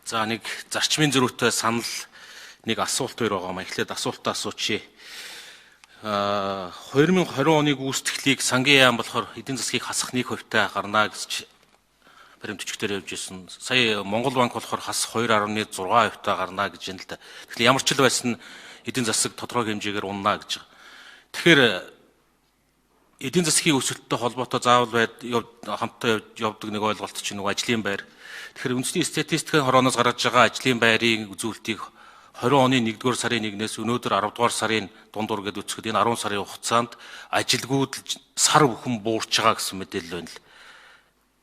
За, нэг зарчмын зөрүүтэй санал, нэг асуулт хоёр байгаа маа. Эхлээд асуултаа асуучихъя. 2020 оны гүйцэтгэлийг сангийн яам болохоор эдийн засгийг хасах 1% гарна гэж баримт бичгээр явж ирсэн. Сая Монгол банк болохоор хас 2.6% гарна гэж юм л да. Тэгэхээр ямар ч л байсан эдийн засаг тодорхой хэмжээгээр унана гэж. Тэгэхээр эдийн засгийн өсөлттэй холбоотой заавал байд хамтдаа явдаг нэг ойлголт чинь нөгөө ажлын байр. Тэгэхээр үндэсний статистикийн хорооноос гаргаж байгаа ажлын байрын үзүүлэлтийг 20 оны 1-р сарын 1-ээс өнөөдөр 10-р сарын дундуур гэдээ үзэхэд энэ 10 сарын хугацаанд ажилгүйд сар бүхэн буурч байгаа гэсэн мэдээлэл байна л.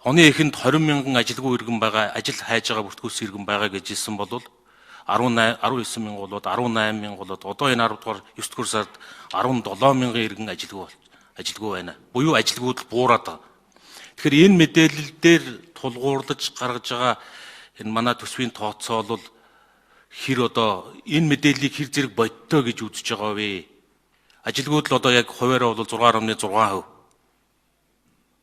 Оны эхэнд 20 мянган ажилгүй иргэн байгаа, ажил хайж байгаа бүртгүүлсэн иргэн байгаа гэж хэлсэн бол 18 19 мянга болоод 18 мянга болоод одоо энэ 10 дугаар 9 дугаар сард 17 мянган иргэн ажилгүй байна. Буюу ажилгүйдэл буураад байгаа. Тэгэхээр энэ мэдээлэл дээр тулгуурлаж гаргаж байгаа энэ манай төсвийн тооцоолол бол хэр одоо энэ мэдээллийг хэр зэрэг бодтой гэж үзэж байгаа вэ? Ажилгүйдэл одоо яг хувиараа бол 6.6%.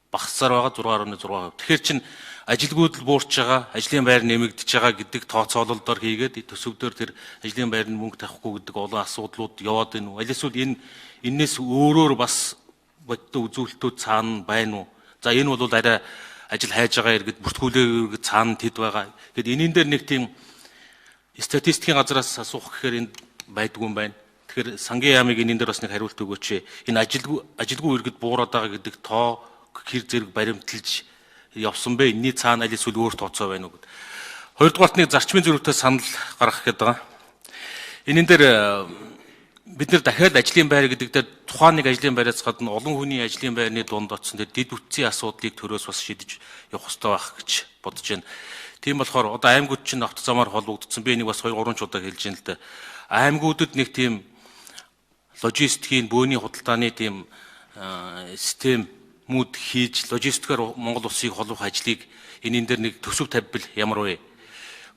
Багасаар байгаа 6.6%. Тэгэхээр чин ажилгүйдэл буурч байгаа, ажлын байр нэмэгдэж байгаа гэдэг тооцоололдоор хийгээд төсөвдөр тэр ажлын байранд мөнгө тавихгүй гэдэг олон асуудлууд яваад байна уу? Аль эсвэл энэ энээс өөрөөр бас бодтой үзүүлэлтүүд цаана байна уу? За, энэ бол арай ажил хайж байгаа иргэд, бүртгүүлээ иргэд цаана тэд байгаа. Тэгэд энэн дээр нэг тийм статистикийн газраас асуух гэхээр энд байдгүй юм байна. Тэгэхээр сангийн яамыг энэн дээр бас нэг хариулт өгөөч. Энэ ажилгүй иргэд буураад байгаа гэдэг тоо хэр зэрэг баримталж явсан бэ? Энийний цаана аль эсвэл өөр тооцоо байна уу гэд. Хоёрдугаарт нэг зарчмын зөрүүтэй санал гаргах гээд байгаа. Энэн дээр бид нэр дахиад ажлын байр гэдэг дээр тухайн нэг ажлын байраас гадна олон хүний ажлын байрны дунд очсон тэр дэд бүтцийн асуудлыг төрөөс бас шийдэж явах хэрэгтэй байх гэж бодож байна. Тийм болохоор одоо аймагуд чинь авто замаар холбогдсон. Би энийг бас 2 3 ч удаа хэлж байна л да. Аймагуудад нэг тийм логистикийн бөөний худалдааны тийм системүүд хийж логистикээр Монгол улсыг холбох ажлыг энэн дээр нэг төсөв тавьбал ямар вэ?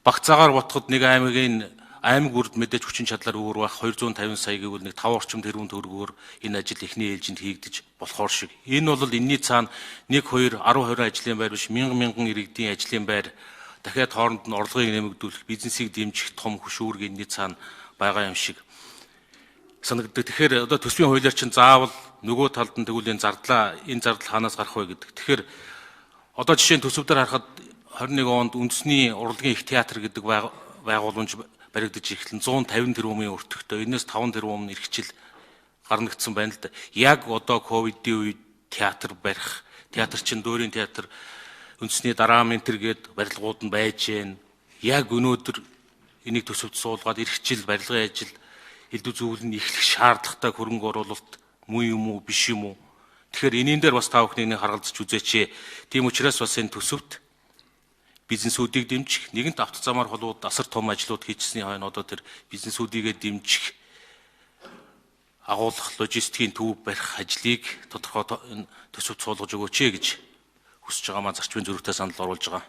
Багцаагаар ботход нэг аймгийн аймаг бүрд мэдээж хүчин чадлаар өөр байх, 250 сая гэвэл нэг 5 орчим тэрбум төгрөгөөр энэ ажил эхний ээлжинд хийгдэж болохоор шиг. Энэ бол энэний цаана 1 2 10 20 ажлын байр биш, мянган мянган иргэдийн ажлын байр, дахиад хооронд нь орлогыг нэмэгдүүлэх, бизнесийг дэмжих том хөшүүрэг энэний цаана байгаа юм шиг санагддаг. Тэгэхээр одоо төсвийн хуулиар чинь заавал нөгөө талд нь тэгвэл энэ зардлаа, энэ зардал хаанаас гарах вэ гэдэг. Тэгэхээр одоо жишээ нь төсөв дээр харахад 21 онд үндэсний урлагийн их театр гэдэг байгууламж баригдаж эхлэн 150 тэрбумын өртөгтэй. Энээс 5 тэрбум нь эрхчил гарнагдсан байна л да. Яг одоо ковидын үед театр барих, театр чинь дөөрийн театр, үндэсний драма энэ төр гээд барилгууд нь байж гэн. Яг өнөөдөр энийг төсөвт суулгаад эрхчил барилгын ажил элдв зүйл нь эхлэх шаардлагатай хөрөнгө оруулалт мөн юм уу, биш юм уу? Тэгэхээр энийн дээр бас та бүхний нэг харгалзаж үзээч. Тийм учраас бас энэ төсөвт бизнесүүдийг дэмжих, нэгэнт авто замаар холбоод асар том ажлууд хийжсэний хойно одоо тэр бизнесүүдийгээ дэмжих, агуулах логистикийн төв барих ажлыг тодорхой энэ төсөвт суулгаж өгөөч гэж хүсэж байгаа маа, зарчмын зөрүүтэй санал оруулж байгаа.